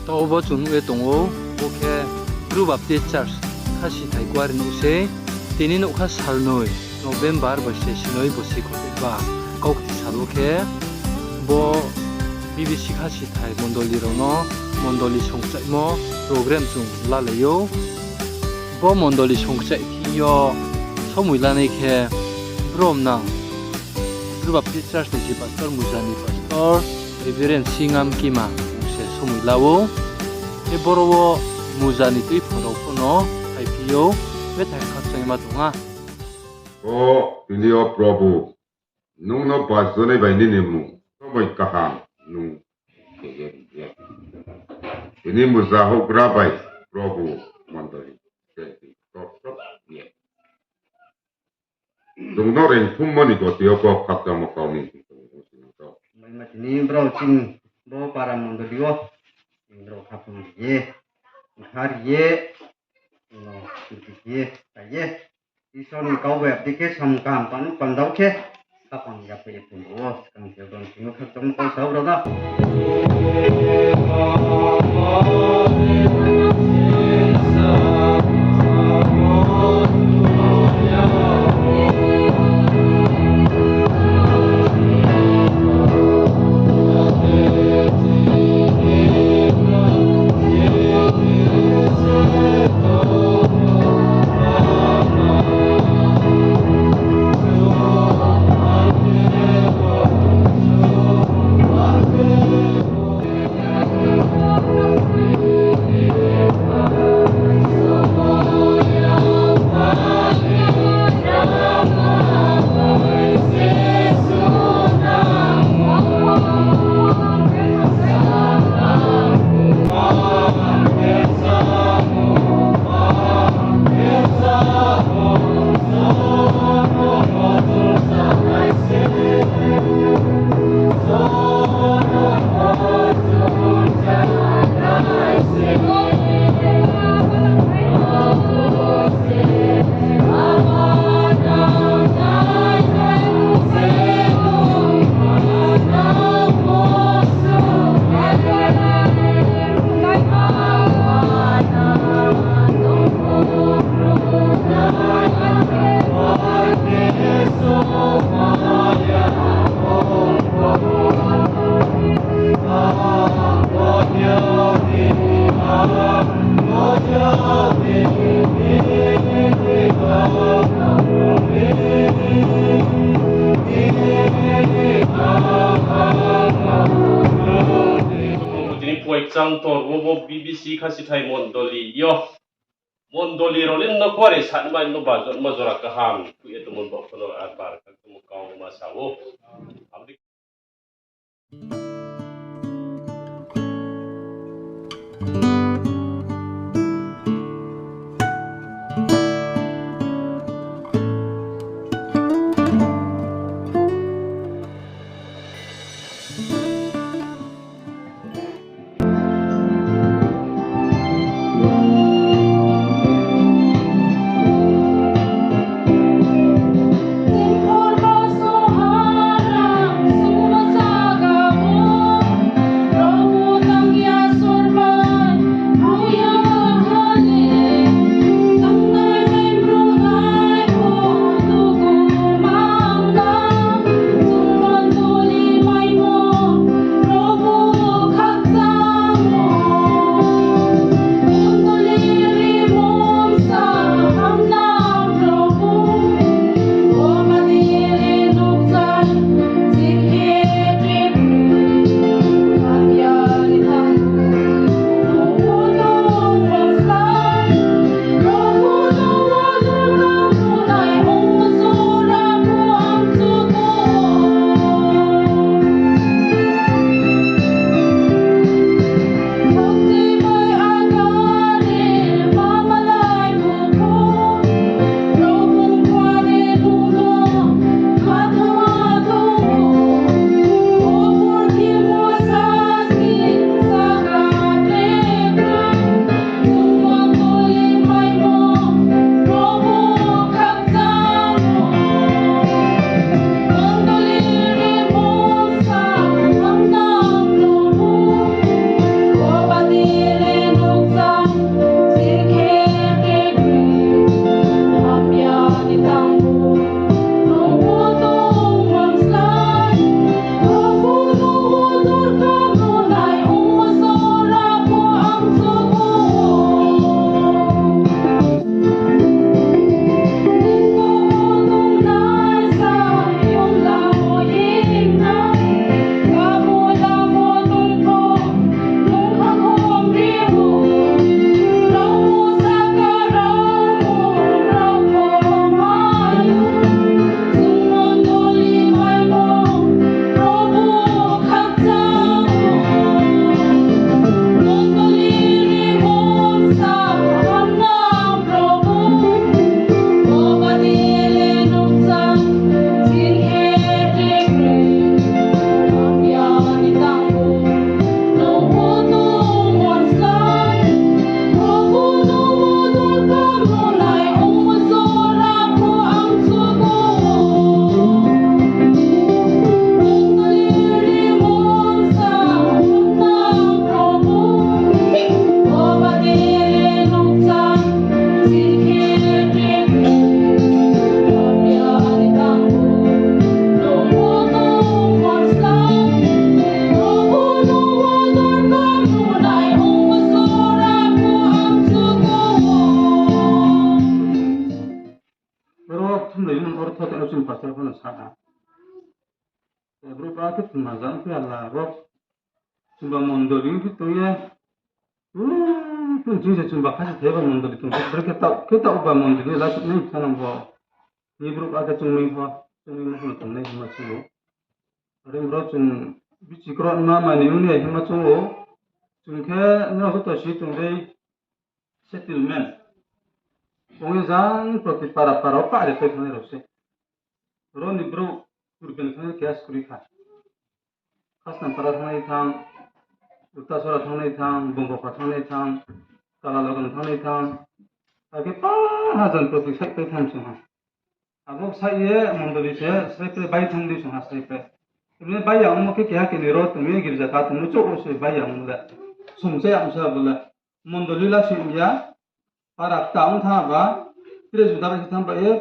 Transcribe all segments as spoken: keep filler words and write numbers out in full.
Taoh bo chung nuh ye tong ou, bo khe Bru Baptist Church khasithai kuarenouh sei. Tini nougkha salnoi November bai se sinoi bosi kholphehba kaukti sal wo khe bo B B C khasithai mondoli rao no mondoli songkchaihmo program chung lalai ou. Bo mondoli songkchaih thing yo somoi lanai khe brom nang Bru Baptist Church ni si pastor, Muza ni pastor, Reverend Singam Kima bung se somoi la ou. Khe boro wo Muza ni tuiphang rao pho no phaiphi ou, bethai khakchangma tong ha. O tini yo Probhu, nung no bajonai bai nini mmung somoi kaham nung khe ye ri ye. Tini Muza houhgra bai Probhu mondoli khe ri tor tor ye. Chung no reingphummo ni goti yo pho khakchangmo kau ni tong ou. Tini brao chini bo para mondoli wo brao khaphang ri ye, bkha ri ye, no, khe ye, ta ye. Isor ni kau bai abdi khe samung kaham pano pandao khe, khaphang yaphaih ye tong ou, skang se bang sing yo khakchangmo kau sa ou rao no. Tini phuai kchang tor wo bo B B C khasithai mondoli yo. Mondoli rao le no kuare sanma no ba jotma jora kaham khui ye tongmo bo pho no arbar kha tongmo kau ma sa ou. Abdi Brouh ba khe tma jang khe ala bo. Chungba mondoli ong khe tong ye. Umm, chungba kha se theba mondoli tong khe, brekhe taoh, khe taoh ba mondoli la suk nai thanang bo. Ni brouh ba khe chungmai pho, chungmai ma pho tongnai hima chung ou. Are brouh chung bichi kro ma mani ong ni hima chung ou. Chung khe no joto si tong dei settlement. Ong ye jang proti para para wo pa re pai thangnai rao se. Ro ni brouh urban thangnai khe skri kha. Khasnampara thangnai thang, Uttasora thangnai thang, Bongkokha thangnai thang, Kalalogan thangnai thang, akhe pa hajan proti side pai thang song ha. Abo side ye mondoli se srai pre bai thang di song ha srai pre. Emne bai ya ongmo khe keha keni ro tong ye girja ka tongmo chouh wo se bai ya ong le. Song se ang sa bo le. Mondoli la si ya. Para kta ong tha ba, tre juda bai se tham ba ye,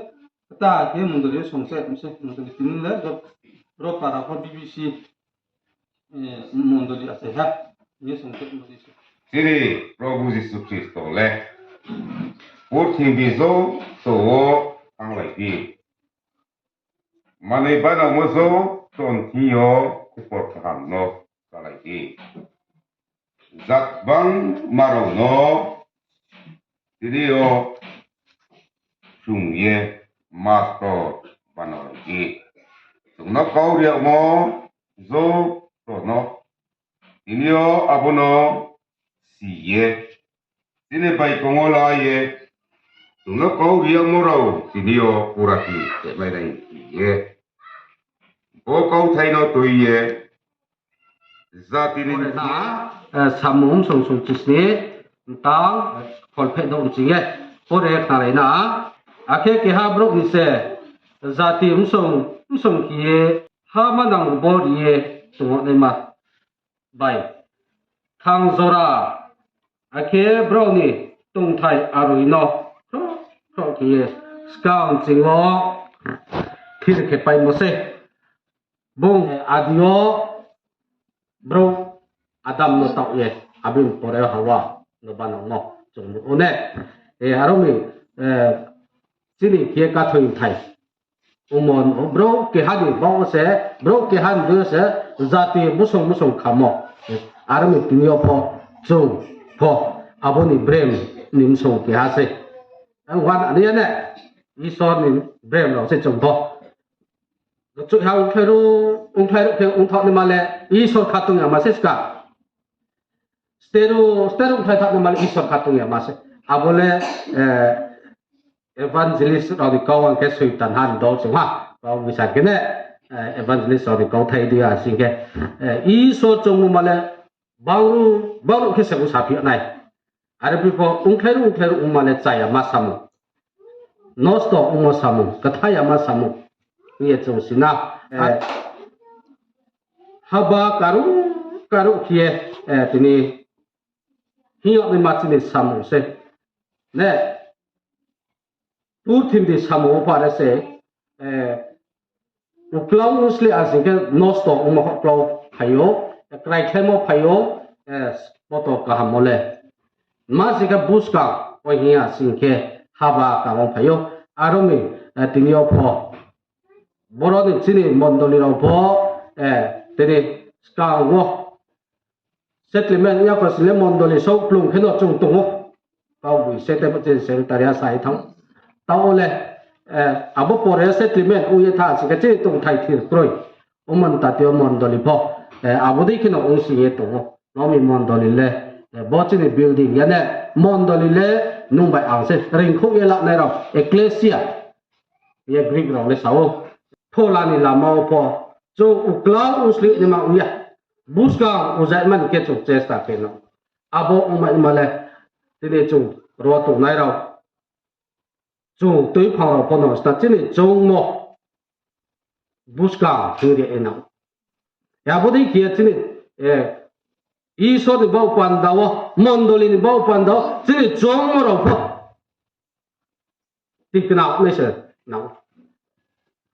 kta khe mondoli song se, se mondoli tini le, ro para pho B B C, eh, mondoli ase ha, ye song se mondoli se. Chini Probhu Jisu Khristo le, purthimbi joto wo thannglai di. Manoi banangmo joto ni thing yo khupor kaham no salai di. Jat gbangma rao no tini yo chung ye mastor banalai di. Chung no kau ri yagmo joto no tini yo abo no si ye, chini baikong wo la ye, chung no kau ri yagmo rao tini yo purati khe mai nai si ye, bo kauthai no tui ye, jati ni na, eh, Samung bsong sungchisni, mtang, kholpheh douh nching ye, pore khnalai na, akhe keha brouh ni se, jati bsong, bsong khe ye, ha manang bo ri ye, tongnaima bai. Thang jora, akhe brao ni tongthai aroi no khroh khroh khe ye skang ching yo thir khe paimo se. Bung adi yo brouh Adam no taoh ye, abini pore Hawa no banangmo chung nuh ou ne. E, aro mi, e, chini khe kathoi thai. Ongmo no brouh keha ni baoh se, brouh keha ni deing yo se, jati bsong bsong khamo. Aro mi tini yo pho, chung pho, abo ni brem ni bsong keha se. Ang wan ani ya ne, Isor ni brem rao se chung pho. Chuha ongkhlai ruh, ongkhlai ruh khe ongthaoh naima le, Isor khatung yama se ska. Steru, steru ongkhlai thaoh naima le Isor khatung yama se. Abo le, eh, evangelist rao ni kau ang khe Soitan ha ni dol chung ha. Kau bisa khe ne, eh, evangelist rao ni kauthai di ya sing khe, eh, Isor chungmo ma le bangruh, bangruh khe se bung saphi nai. Are phi pho ongkhlai ruh, ongkhlai ruh ongma le chaya ma samung. Nosto ongmo samung, ktha yama samung. Hing ye chung si na, eh, haba karuh, karuh khe ye, eh, tini hing yag naima chini samung se. Ne, purthimbi samung wo pho are se, eh, uklau usli a sing khe nosto ongmo khe uklau phai ou, kraikhlaimo phai ou, eh, poto kaham mo le. Ma sing khe buskang wo hing ya sing khe haba kang wo phai ou. Aro mi, eh, tini yo pho. Boro ni chini mondoli rao pho, eh, tini skang wo settlement ya kho sing le mondoli souhplung khe no chung tong ou. Kau bui se tebo chini secretary a sai thanng. Taoh le, eh, abo pore settlement ong ye tha sing khe chini tongthai thir kroi. Omo ni tati yo mondoli pho, eh, abo dei khe no ong sing ye tong ou. Nomi mondoli le, eh, bo chini building ya ne, mondoli le nung bai ang se reingkhouh ye lanai rao, ecclesia. Ye Greek rao le sa ou. Phola ni lama wo pho, chung uklau usli naima ong ya. Buskang ujaimani khe chung chesta khe no. Abo ongma le, tini chung ro tongnai rao. Chung tuiphang rao pho no sna chini choungmo buskang hing ri ye nang. Abo dei khe chini, eh, Isor ni baoh panda wo, mondoli ni baoh panda wo, chini choungmo rao pho tikna nai se nang.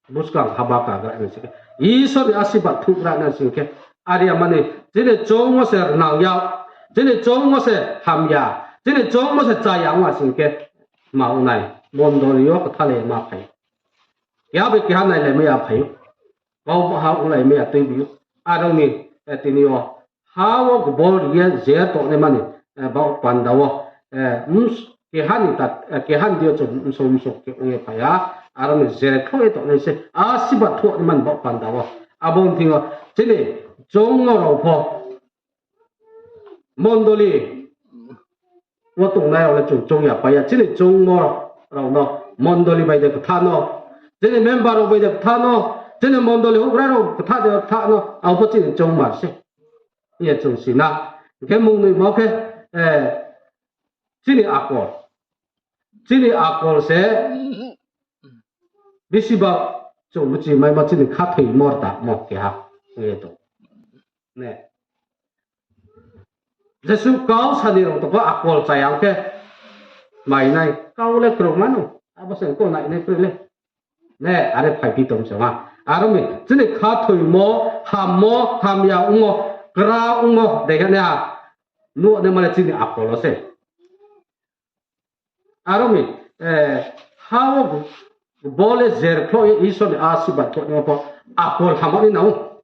Buskang haba kagra nai sing khe, Isor ni asirbad thuhgra nai sing khe, are ya mani chini choungmo se rnang ya, chini choungmo se hamya, chini choungmo se chaya ong ya sing khe, ma ong nai, mondoli yo kthale ma phai. Keha bai keha nailaimai ya phai ou. Kau ha onglaimai ya tuibi ou. Aro ni, eh, tini yo ha wo gbol ri ye je tongnaima ni, eh, baoh panda wo, eh, ms-, keha ni ta, eh, keha ni deing yo chung msong msong khe ong ye phai ha. Aro ni je khloh ye tongnai se, asirbad thuh naima ni baoh panda wo. Abo ni thing yo chini choungmo rao pho, mondoli wo tongnai rao le chung choung ya pai ya. Chini choungmo rao no, mondoli bai de ktha no, chini member rao bai de ktha no, chini mondoli houhgra rao ktha de ktha no, abo pho chini choungmar se hing ye chung si na. Hing khe mungnoimo khe, eh, chini akol. Chini akol se bisi ba chung bchi maimo chini khathoimo rtamo keha hing ye tong. Ne. Jesuh kau sani rao tong pho akol chaya khe mai nai. Kau le krungma no. Abo se ko nai nai kroi le. Ne, are phaiphi tong se ma. Aro mi, chini khathoimo, hammo, hamya ongmo, kra ongmo, dei khe ne ha. Nuh ne mane chini akol wo se. Aro mi, eh, ha wo bo le jer khloh ye Isor ni asirbad thuh naima pho akol hamya ni nang ou.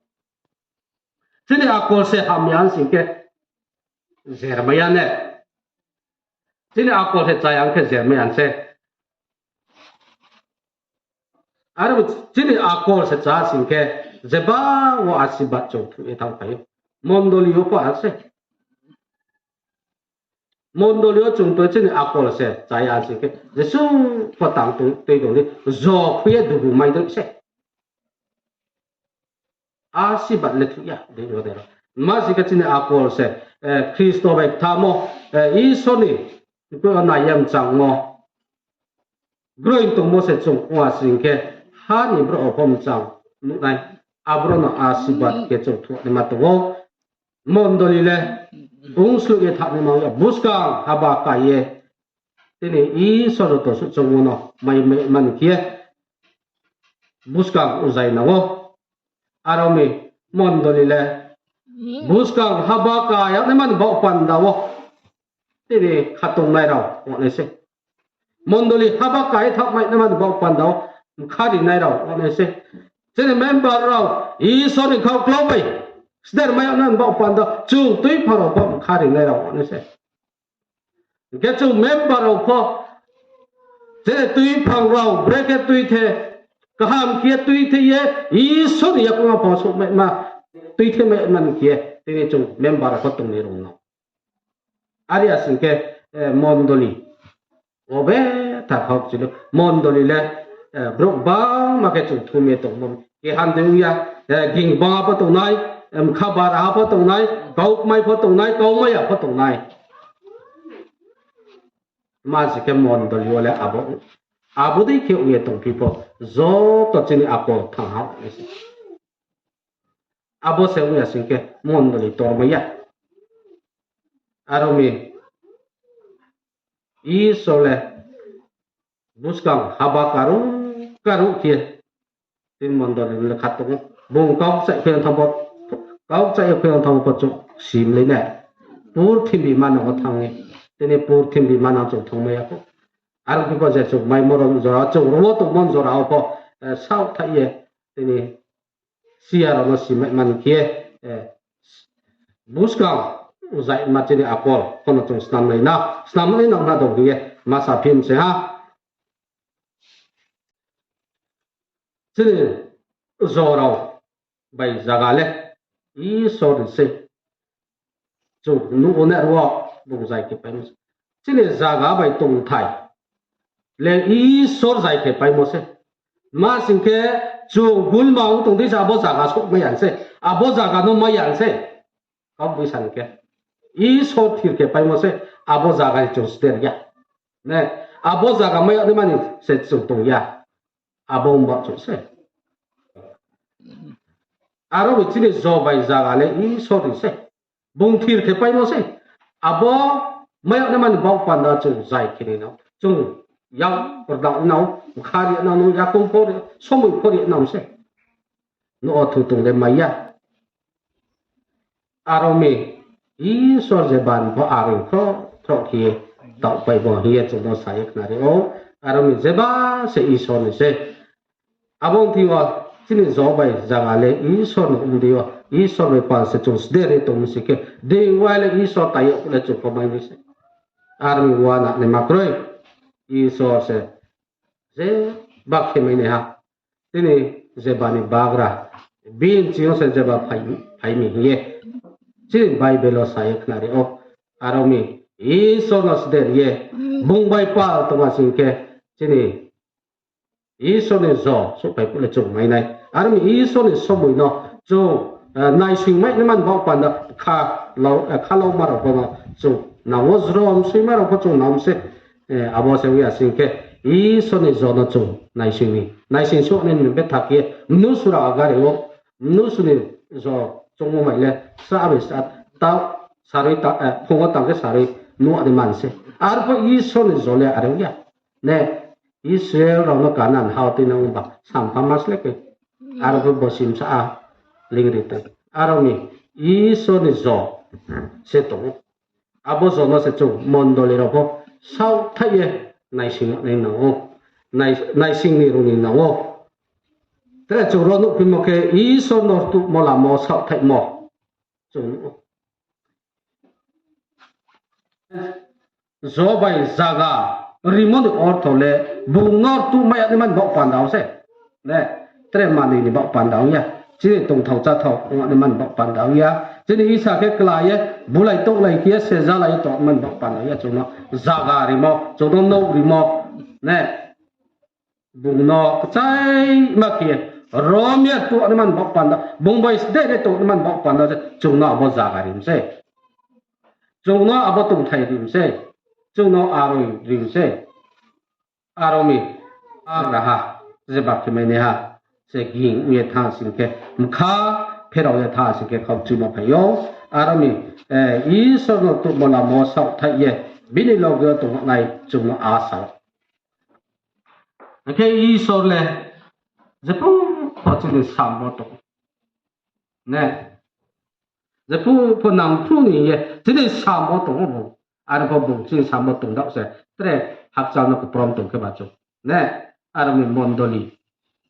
Chini akol se hamya sing khe jer mai ya ne. Chini akol se chaya khe jer mai ya se. Aro chini akol se chá sing khe, jeba wo asirbad chung thuh ye thanngphai ou. Mondoli yo pho a se. Mondoli yo chung tong chini akol se chaya sing khe, jesuh pho tang tui tong di, jo khui ye dugu mai doi se. Asirbad le thuh ya, dei yo dei ro. Ma sing khe chini akol se, eh, Khristo bai kthamo, eh, Isor ni, nai ye mchangmo. Groi tongmo se chung ong a sing khe, ha ni brouh rao pho mchang nuh nai. Aboro no asirbad khe chung thuh naima tong ou. Mondoli le, ong sluh ye thanng naima ya, buskang haba ka ye. Tini Isor joto suh choungmo no mai, mai, man khe ye. Buskang uzai nang ou. Aro mi mondoli le. Buskang haba ka ya naima ni baoh panda wo. Tini khatungnai rao ong nai se. Mondoli haba ka ye thanngmai naima ni baoh panda wo. Mkha rinai rao ong nai se. Chini member rao, Isor ni khau klau bai. Sder mai ya naima ni baoh panda wo. Chung tuiphang rao pho mkha rinai rao ong nai se. Hing khe chung member rao pho, je tuiphang rao, brekhe tuithe, kaham khe tuithe ye, Isor ni yakoung wo pho souhmaima, tuithe maimani khe, tini chung member rao pho tongnai rao no. Are ya sing khe, eh, mondoli. Obe tha khau chini mondoli le, eh, brouh bangma khe chung thum ye tongmo. Keha dei ong ya, eh, ging bangma pho tongnai, em, kha bara ha pho tongnai, kau kmai pho tongnai, kau mai ya pho tongnai. Ma se khe mondoli wo le abo, abo dei khe ong ye tongphi pho, joto chini akol thanng ha. Abo se ong ya sing khe mondoli tormai ya. Aro mi Isor le buskang haba karuh karuh khe tini mondoli le kha tong ou. Bung kau kchaih khe thanng pho, kau kchaih khe thanng pho chung sim le nai. Purthimbi manang wo thanng ye. Tini purthimbi manang chung thanngmai ya khou. Aro khe pho je chung maimo rao jora, chung rao wo tongmo jora wo pho, eh, saohthaih ye tini siya rao no simai man khe, eh, buskang uzaima chini akol pho no chung snam nai na, snam nai nang na dong hing ye ma saphi mi se ha. Chini jo rao bai zaga le Isor ni se. Chung nuh o ne ro, bung zai khe paimo se. Chini zaga bai tongthai le Isor zai khe paimo se. Ma sing khe chung gulma ong tong di se abo zaga souhmai ya se. Abo zaga no mai ya se. Kaugboisan khe Isor thir khe paimo se, abo zaga ni chung sder ya. Ne, abo zaga mai yag naima ni se chung tong ya. Abo ongba chung se. Aro bo chini jo bai zaga le Isor ni se. Bung thir khe paimo se. Abo mai yag naima ni baoh panda chung zai khe ni nang. Chung yak rda nang, bkha ri nang, yakoung pho ri, somoi pho ri nang se. Nuh o thu tong le mai ya. Aro mi Isor je ban pho are khroh khroh khe ye taoh pai bo hing ye chung no sa ye khnari ou. Aro mi jeba se Isor ni se. Abo ong thing yo, chini jo bai zaga le Isor ni ong di yo, Isor bai pal se chung sder ye tong mi se khe, dei wai le Isor tai yo le chung pho mai mi se. Aro ni uana naima kroi, Isor se jeba khe mai nai ha. Tini jeba ni bagra, bini ching yo se jeba phai, phai mi hing ye chini Bible wo sa ye khnari ou. Aro mi Isor no sder ye, bung bai pal tongma sing khe, chini Isor ni jo souhphai phuh le chung mai nai. Aro mi Isor ni somoi no chung, eh, naising mai nai man baoh panda kha lau, eh, kha lau ma rao pho no chung nang ou, jrom soi ma rao pho chung nang se. Eh, abo se ong ya sing khe, Isor ni jo no chung naising ni, naising suh ni ni betha khe, mnusu rao agari ou, mnusu ni jo chungmo mai le, sa bai sa, tao sarui ta, eh, phung wo tang khe sarui nuh ni man se. Arphuh Isor ni jo le are ong ya. Ne, Israel rao no Kanan ha wo tuinang ba, sampha mas le khe. Aro pho bo simsa a, lingri tong. Aro ni Isor ni jo se tong ou. Abo jo no se chung mondoli rao pho saohthaih ye naising nai nang ou. Nai-, naising ni rung ni nang ou. Tre chung ro nuhphimo khe Isor no rtuhmo lamo saohthaihmo. Chung nuh ou. Jo bai zaga rimo ni ortho le bung no rtuhmai ya nai man baoh panda wo se. Ne, tre manoi ni baoh panda ong ya. Chini tongthao cháthao ong nai man baoh panda ong ya. Chini isa khe kla ye, bulai touhlai khe ye, sejalai ye tong man baoh panda ong ya. Chung no zaga rimo, chung no nouh rimo. Ne, bung no kchaima khe rom ye tong nai man baoh panda, bung bai sder ye tong nai man baoh panda se chung no abo zaga ri mi se. Chung no abo tongthai ri mi se. Chung no aroi ri mi se. Aro mi, agra ha, jeba khe mai nai ha, se ging ong ye thanng sing khe, mkha pherao ye thanng sing khe khaukchuimo phai ou. Aro mi, eh, Isor no rtuhmo lamo saohthaih ye, bini loge wo tong nai chung no asa ou. Akhe Isor le jephuh pho chini sam wo tong. Ne, jephuh pho nangphuh ni ye chini sam wo tong ou bung. Aro pho bung chini sam wo tong daoh se tre hakchal no kprom tong khe ba chung. Ne, aro ni mondoli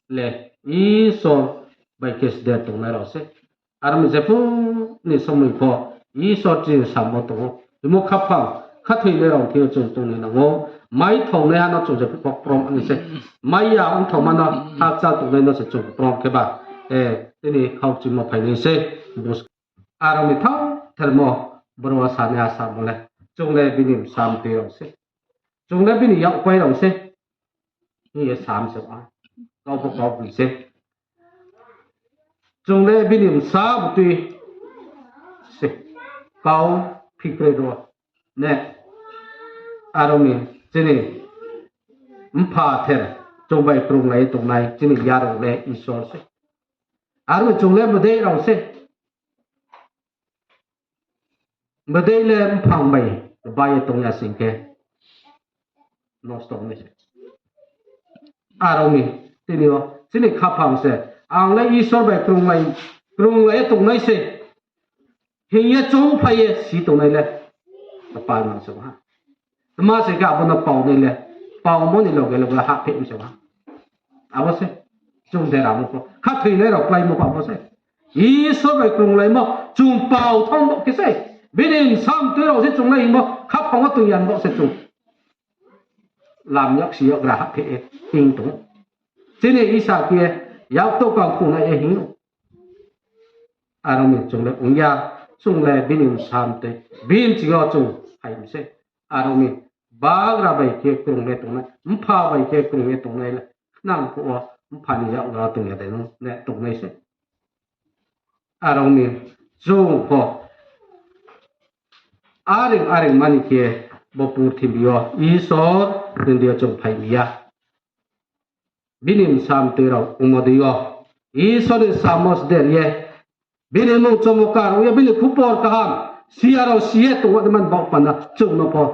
le Isor bai khe sder tongnai rao se. Aro ni jephuh ni somoi pho Isor chini sam wo tong ou. Himo khaphang khathoinai rao thing yo chung tongnai nang ou. Maithaonaiha no chung jephuh pho kprom nai se. Mai ya ongthaoma no hakchal tongnai no se chung kprom khe ba, eh, tini khaukchuimo phai nai se. Bus-, aro ni thao thermo boro wo sanaiha samo le, chung le bini bsa mtoi rao se. Chung le bini yakpai rao se. Hing ye sam se ba. Kau pho kau bui se. Chung le bini bsa btui se. Kau phikroi ro. Ne. Aro ni chini mpha ther, chung bai krunglai ye tongnai chini yarung le Isor se. Aro ni chung le bdei rao se. Bdei le mphang bai bai ye tong ya sing khe nosto ong nai se. Aro ni tini yo chini khaphang se, ang le Isor bai krunglai, krunglai ye tongnai se hing ye choungphai ye si tongnai le kpal nang se ha. Tma se khe abo no paonai le, paomo ni loge loge hahpheh mi se ha. Abo se chung deramo pho, khathoinai rao kláimo pho abo se. Isor bai krunglaimo chung pao thanng bo khe se. Bini bsa mtoi rao se chung nai hingmo khaphang wo tong ya bo se chung. Lam yak si yak ra hahpheh ye hing tong. Chini Isor khe yak to kang khungnai ye hing ou. Aro ni chung le ong ya, chung le bini bsa mtoi, bini ching yo chung phai mi se. Aro ni bagra bai khe krung ye tongnai, mpha bai khe krung ye tongnai le, nang phuh wo mpha ni yak ra tong ya de no le tongnai se. Aro ni chung pho areing areing mani khe bo purthimbi yo Isor ni deing yo chung phai mi ya. Bini bsa mtoi rao ongmo deing yo Isor ni samo sder ye, bini mmung chomokar ong ye, bini khupor kaham siya rao si ye tong nai man baoh panda chung no pho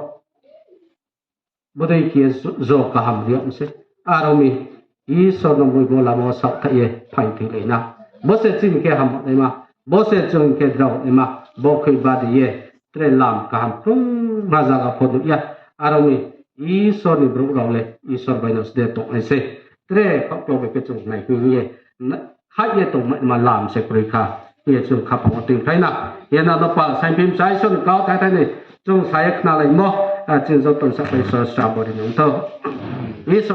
bodei khe ye jo kaham ri yag mi se. Aro ni Isor no boibo lama wo saohthaih ye phaingthoilai na. Bo se chini khe hamnaima, bo se chung khe drao naima, bo khui bade ye tre lam kaham krungha zaga pho nuh ya. Aro ni Isor ni brouh rao le Isor bai no sde tongnai se. tre khaoh klo bai khe chung nai hing ye, na-, khaih ye tongma lam se kroi kha, hing ye chung khaphang wo tuiphlai na. Hing ye nang no pal saingphim chai Isor ni kau thai thai ni chung sa ye khnalaimo, a, chini joto ni sapai Isor srabo ri nang thou. Isor